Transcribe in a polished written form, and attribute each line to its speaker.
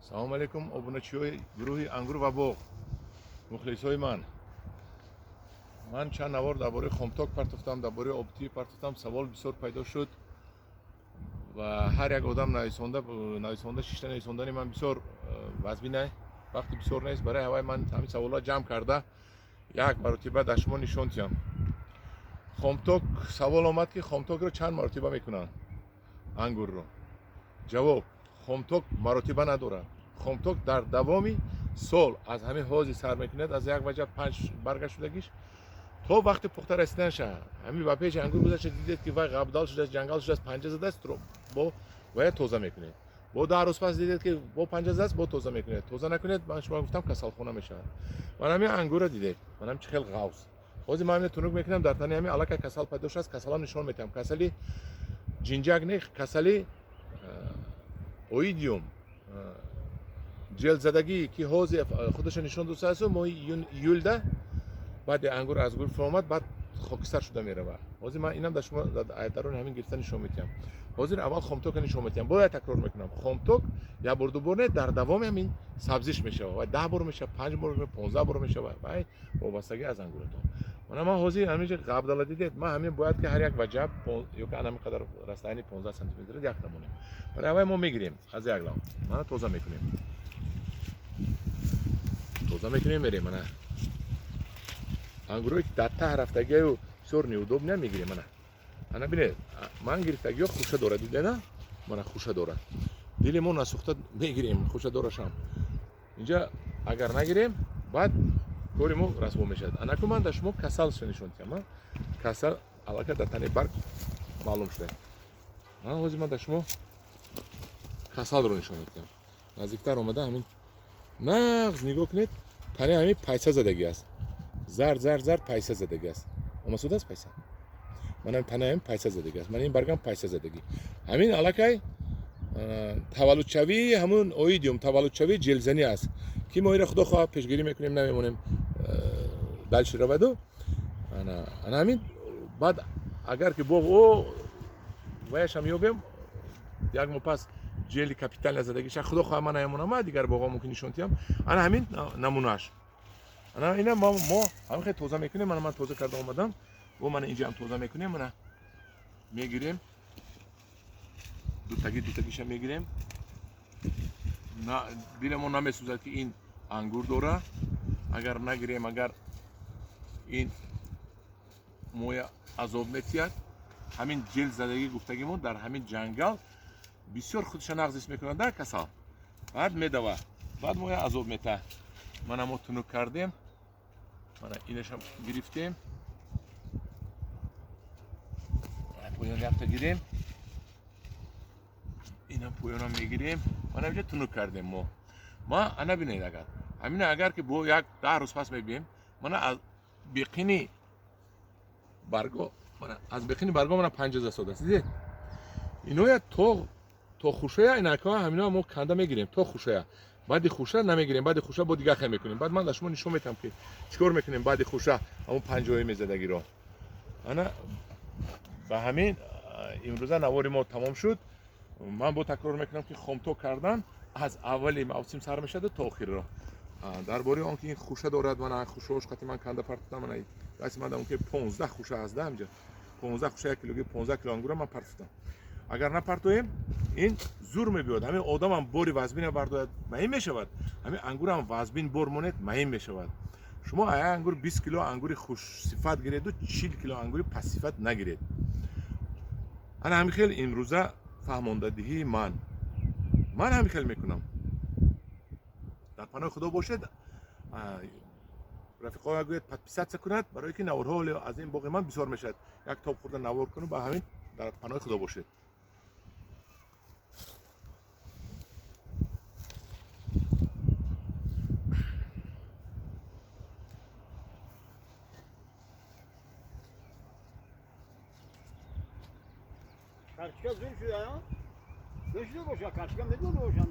Speaker 1: Салом алейкум, обуначиҳои гурӯҳи Ангур ва боғ, мухлисҳои ман. Ман чанд навор дар бораи хомток партофтам, дар бораи обтӣ партофтам. Савол бисёр пайдо шуд ва ҳар як одам нависонда шишта нависондани ман бисёр вазмин, вақти бисёр нест. Барои ҳавай ман ҳамин саволҳо ҷамъ карда як маротиба дар шумо нишон диҳам. Хомток, савол омад, ки хомтокро чанд маротиба мекунанд ангурро? Ҷавоб: хомток маротиба надорад. Хомток дар давоми сол аз ҳамин ҳози сар мекунад, аз як ваҷаб панҷ барга шудагиш то вақти пухта расиданша. Ҳамин ба пеши ангур гузашта дидед, ки вай ғабдал шудааст, ҷангал шудааст, панҷа задааст, бо вая тоза мекунед. Бо 10 рӯз пас дидед, ки бо панҷа задааст, бо тоза мекунед. Тоза накунед, ман шумо гуфтам, касалхона мешавад. Ман ҳамин ангурро дидед, ман ҳам чӣ хел ғавз. Ҳозир ман ҳамин тунук мекунам, дар тани ҳамин аллакай касал пайдо шудааст. Касалам нишон метиҳам. Касали ҷинҷак не, касали оидиум, ҷелзадагӣ, ки ҳозир худаша нишон додааст. Моҳи июлда баъди ангур аз гул фуромад, баъд хокистар шуда меравад. Ҳозир ман инам дар шумо даруни ҳамин гирифта нишон метиҳам. Ҳозир аввал хомтока нишон метиҳам. Бояд такрор мекунам, хомток як бор, ду бор не, дар давоми ҳамин сабзиш мешавад ва 10 бор мешавад, 5 бор, 15 бор мешавад, вай вобастагӣ аз ангуратон. Мана ман ҳозир ҳаминҷа ғабдала дидед, ман ҳамин бояд ки ҳар як ваҷаб ё ки ҳамин қадар растаяни 15 сантиметр як намонем. Барои аввал мо мегирем аз як лав, мана тоза мекунем, тоза мекунем, мерем. Мана ангурое ки дар таҳ рафтагиаю бисёр неудобно мегирем. Мана, ана бинед, ман гирифтагиҳо хуша дорад, дидена, мана хуша дорад. Дили мо насӯхта мегирем хушадорашам. Инҷа агар нагирем, баъд кори мо расво мешавад. Анаку ман дар шумо касалшо нишон диҳам. Касал аллакай дар тани барг маълум шуда. Ман ҳозир ман дар шумо касалро нишон медиҳам. Наздиктар омада ҳамин нағз нигоҳ кунед, тани ҳамин пайса задагӣ аст, зард зард зард пайса задагӣ аст. Омасуда аст пайса. Манам тани ҳамин пайса задагӣ аст, ман ин баргам пайса задагӣ. Ҳамин аллакай таваллудшавии ҳамун оидиум, таваллудшавии ҷелзанӣ аст, ки мо инро худо хоҳад пешгирӣ мекунем, намемонем дальше раваду. Ана ҳамин баъд агар ки боғ о ваяшам ёбем, як моҳ пас ҷели капитально задагиша, худо хоҳад ман намемонам, ма дигар боғҳо мумкин нишон диҳам. Ана ҳамин намунааш. Ана ина мо ҳамин хел тоза мекунем. Мана ман тоза карда омадам, бо мана инҷаам тоза мекунем. Мана мегирем, дутаги дутагиша мегирем. Дили мо намесӯзад, ки ин ангур дора. Агар нагирем, агар ин моя азоб метиҳад. Ҳамин ҷел задагӣ гуфтагимо дар ҳамин ҷангал бисёр худша нағз ҳис мекунад, да касал, баъд медава, баъд моя азоб метаҳад. Мана мо тунук кардем, мана инашам гирифтем, поён якта гирем, инам поёнам мегирем. Мана инҷа тунук кардем мо. Ма ана бинед, агар ҳамина агар ки бо як 10 рӯз пас мебием, мана аз беқини барго, мана аз беқини барго мана панҷа засодааст, дидед? Иноя то хушая, инака ҳамино мо канда мегирем то хушая. Баъди хуша намегирем, баъди хуша бо дигар хел мекунем. Баъд ман дар шумо нишон метиҳам, ки чӣ кор мекунем баъди хуша ҳамон панҷаҳои мезадагиро. Ана ба ҳамин имрӯза навори мо тамом шуд. Ман бо такрор мекунам, ки хомток кардан аз аввали мавсим сар мешавад то охирро. Дар бораи он ки ин хуша дорад, мана хушаош қати ман канда партофтам. Мана дасти ман дар ки 15 хуша ҳаст, да ҳамҷа 15 хуша, як килоги 15 кило ангура ман партофтам. Агар напартоем, ин зур мебиёд. Ҳамин одамам бори вазбина бардояд, маҳим мешавад. Ҳамин ангурам вазбин бор монед, маҳим мешавад. Шумо ая ангур 20 кило ангури хушсифат гиреду 40 кило ангури пастсифат нагиред. Ана ҳамин хел имрӯза фаҳмондадиҳии ман ҳамин хел мекунам. Дар паноҳи худо бошед. Рафиқо гӯяд подписаться кунад, барое ки наворҳо аз ин боғи ман бисёр мешавад. Як тоб хӯрда навор куну. Ба ҳамин дар паноҳи худо бошед.
Speaker 2: Karçıka zor şu ya. Ne şu boşa karçıka ne diyor boşa?